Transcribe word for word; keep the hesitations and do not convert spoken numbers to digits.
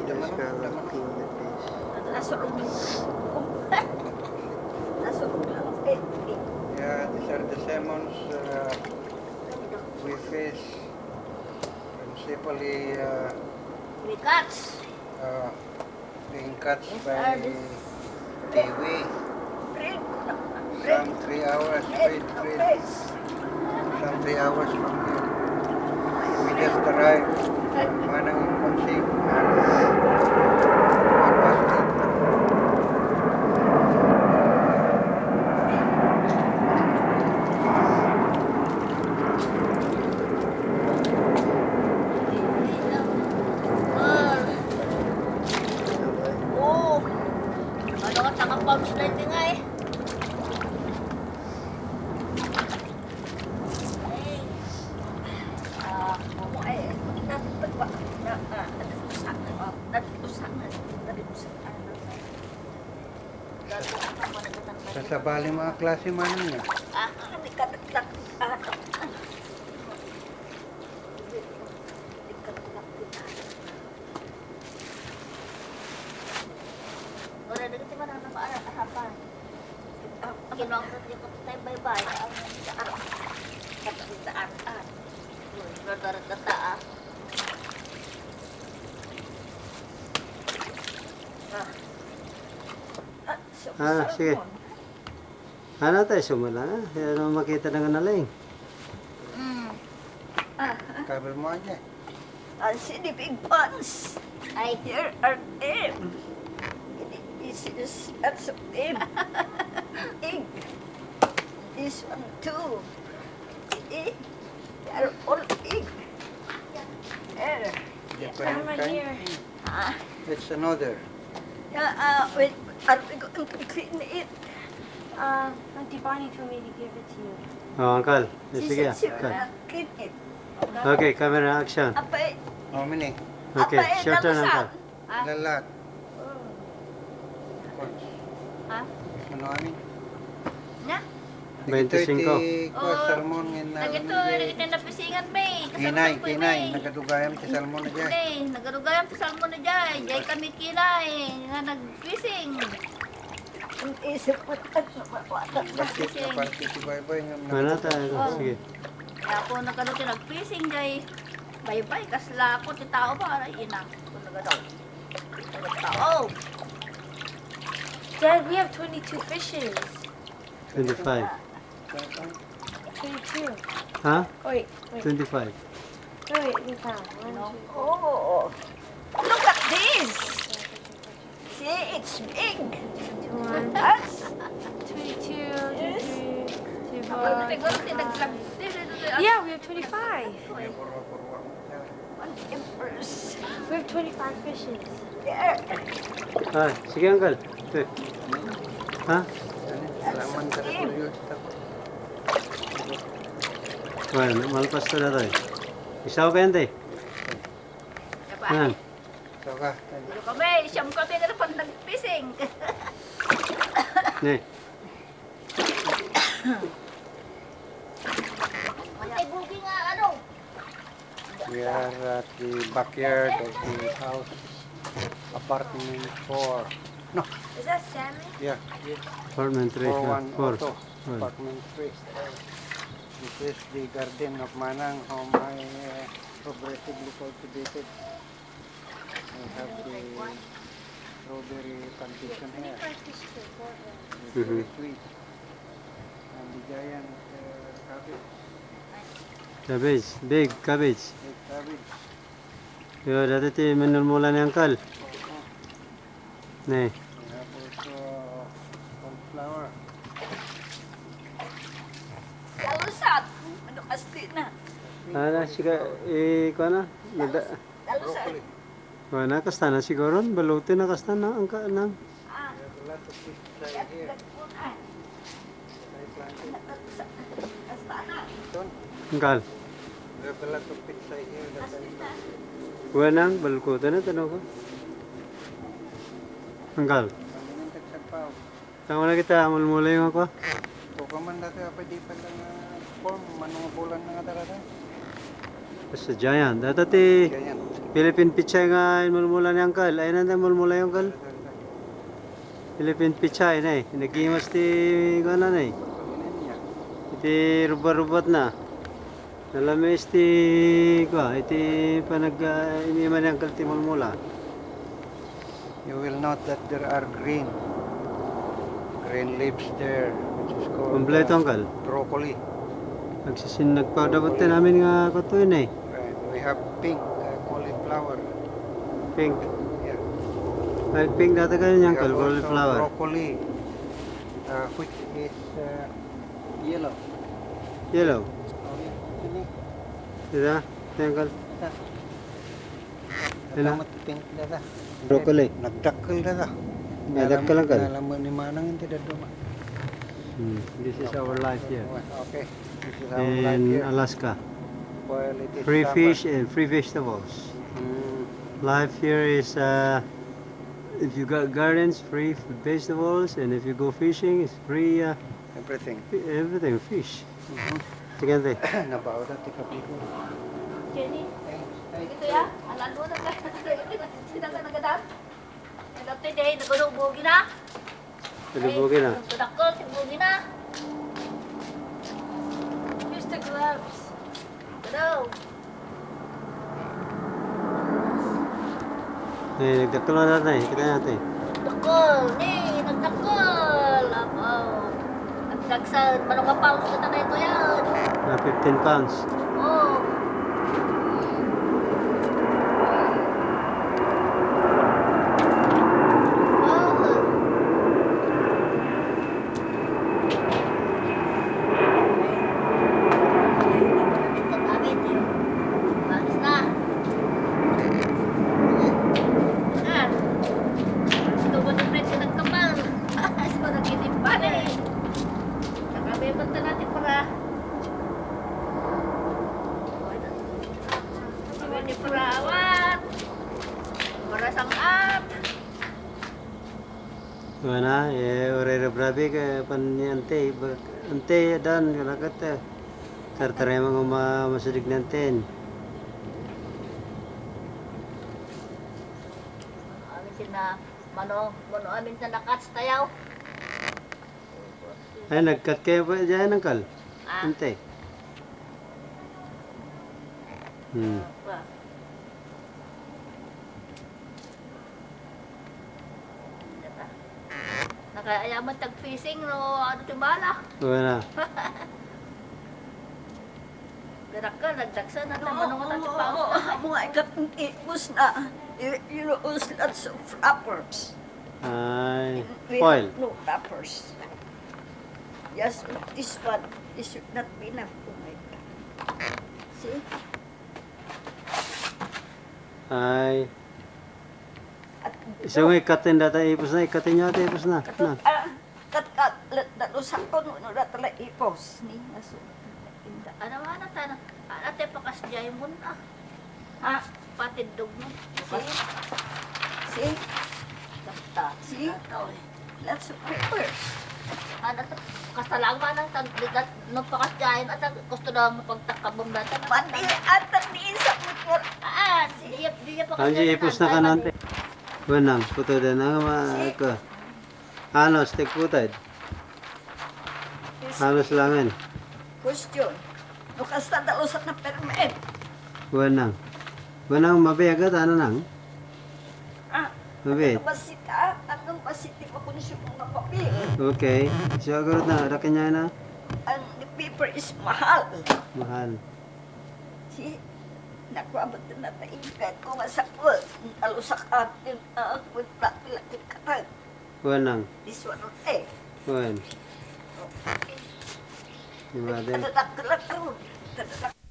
Just for looking at this. Nasurog. Nasurog lang. Eh, eh. Yeah, these are the sermons, uh, we face principally, uh, May cats. Uh, being caught by T V. Some three hours straight, straight. Some three hours from here. We just arrived. Manang in Conceived. Oh. Ano ka, taka-pumps na ito nga eh. Ay. Ah, oo, ay, nagpagwa-, na, ah, nagpagwa-, ah, nagpagwa-, nagpagwa-, Sa sabali mga klase man niya. Ah, ah, may katatlak-, ah, Wala na kasi manang nakaara-, arapan. Kinuha ko yung kapitay baybay. Ang daan. Kapitay daan. Uy, radarat na ta, ah. Ah. Ah, so, Ah, sarap sige. Mo. Ano tayo, sumala? Ano makita na nga naling? Mm. Ah. Cover mo aja. And see the big ones. Ay. Here are them. This is lots of them. Big. This one too. See? They are all big. There. Different Mama, kind. Here. Ah. It's another. Yeah, uh, wait, are we going to clean it? Uh, Auntie Bonnie told me to give it to you. Oh, Uncle. Eh, She sige, said she will Uncle. Not clean it. Okay, camera action. Apa, eh, How many? Okay, apa, eh, short turn, lalusan? Uncle. Ah. Lalat. Oh. Ha? Ano amin? Na? Twenty-five. Dagitoy ti, kuan, Oh, salmon nga dagitoy, dagitoy napisingan, bay. Kinay, kinay, bay. Nagadugayam ti salmon na jay. Kinay, nagadugayam ti salmon na jay. Jay kami kinay, nga nagfishing. Ang isip ko, ano ba, ano ba? Basket na basket ti baybay nga Wala nagdugay. Tayo. Oh. Sige. Kaya ako nagkano ti nagfishing, jay. Baybay, kasla ako, ti tao ba? Aray, ina. Kung nagadaw. Nagadaw. Dad, we have twenty-two fishes. Twenty-five. Twenty-two. Huh? Wait, wait. Twenty-five. Wait, wait, wait, wait. One, two, three. Oh, look at this. See, it's big. One. That's twenty-two, twenty-three, twenty-four, twenty-five. Yeah, we have twenty-five. We have twenty-five fishes. Ah, sige, Uncle. Ito. Ha? Salamat sa kapulyo. Well, malpas na tayo. Isaw ka yan, te. Yan. Isaw ka. Dito kami, siyam kami nga napan nag-fishing. Ne. Matay bugi nga, ano? We are at the backyard of the house, apartment four. No. Is that salmon? Yeah. Apartment three, four yeah, one four. Four. Apartment three. This is the garden of Manang, whom I, uh, progressively cultivated. I have the strawberry plantation here. It's very sweet. And the giant, uh, cabbage. Cabbage, big cabbage. Big cabbage. Yo, dati ti minulmula ni Uncle. Oo. Ne. We have also cauliflower. Kalusat! Ano kasti na? Ano, siga, eh, kuha na? Nada. Kalusat. Broccoli. Kuha na, kasta na siguro. Balutin na kasta na ang ka-, nang. Ah. We have a lot of fish right here. Ito. Angkal. We have a lot of pizza here that I love. Kuha nang balkutan na, tanong ko. Angkal. Ang mga tagsagpaw. Tama na kita, mulmula yung ako. Ito ka man dati, apa, di pa lang, ah, form, manungubulan na nga talaga. Basta giant. Dati ti, Giant. Philippine pechay nga inmulmula ni Uncle. Ay, nanda mulmula yung Uncle? Philippine pechay, ne. Nagimas ti, kuwan, ne. Iti rubat-rubat na. Nalamis ti, kuwan, iti panag, ah, inima ni Uncle ti mulmula. You will note that there are green, green leaves there, which is called, Kompleto, uh, Uncle. Broccoli. Nagsisin-, nagpadabot tayo namin nga katuin eh. Right. We have pink, uh, cauliflower. Pink. Yeah. Ay, pink dati kayo niyan, We have Uncle, also cauliflower. Broccoli, uh, which is, uh, yellow. Yellow. Orange. Sini. Dida? Yan, Uncle. Ito. Ano? Ito, pink na ta. Broccoli. Nagdakkel na ta. Nagdakkel lang ka? Nalaman ni Manang, hindi na duma. Hmm. This is our life here. Okay. This is our life here. In Alaska. While it is summer. Free fish and free vegetables. Mm. Life here is, uh, if you got gardens, free f-, vegetables, and if you go fishing, it's free, uh, Everything. Fi-, everything, fish. Mhm. Sige, ante. Nabaw na, tika, people. Jenny? Ay, ay. Ito ya? Alalo na ka. Sino ka nagadam? Nagapte, day, nagulubugi na. Nagulubugi na. Ay, nagdakkel, si bugi na. Use the gloves. Hello. Eh, nagdakkel na natin eh. Kita natin. Dakkel, ni, nagdakkel. Apo. Nagdagsan, manong nga pounds na tayo ito yan. Mga fifteen pounds. Oh. Oh. Para sang-at. Mana, eh, uray rabrabi ka pan ni ante, ba-, ante, dan, kanakat, eh. Tartaray mga ma-, masirig na anten. Amin sina, mano, mano amin sa nakats tayaw. Ay, nagkat kayo pa dyan, Uncle? Ah. Ante. Hmm. Ah. Nakaayaman tag-fishing, no? Ano ti bala? Wala. Garakka, nagdaksa na, no, taman nga, oo, tayo pa. Oo, amo nga ikatong ipos na. You, you lose lots of wrappers. Ay, we foil. Have no wrappers. Yes, this one, this should not be enough. Oh my God. See? Ay. At isu nga ikkaten data ipos na, ikkaten nyo ata ipos na. Katot, na. Ah, kat, kat, la-, dalusak ko, no, no, data la ipos. Ni, nasu-, ano, ano, tana? Ano, te, pakas diay mo na. Ah. Patindog mo. See? See? Basta. See? Ikaw, eh. Lots of papers. Ano to? Kasalaman ng tan-, bigat ng pakasyayan at ang gusto na mapagtakabon natin. Pati at ang diin sa picture. Ah, di, di, di pa. Ang kasi ipos na ka nante. Wenang, puto din ang mga, si, ko. Ano, stick puted? Yes. Ano silangan? Question. No, kasta dalusak na permit. Wenang. Wenang, mabiagat, ano nang? Ah, mabigat. Ano ba sita? Ano ba sita? Makunsyon mo nga papel. Okay. So, agad na, ada kanya na? Ang paper is mahal. Mahal. Si, naku, abot na tayo. Ko nga sa ko, ang talusak atin, ah, kung pila-pila yung katag. Kuan lang. This one, okay. Kuan. Di ba, then? Tadadakkel ako. Tadadakkel.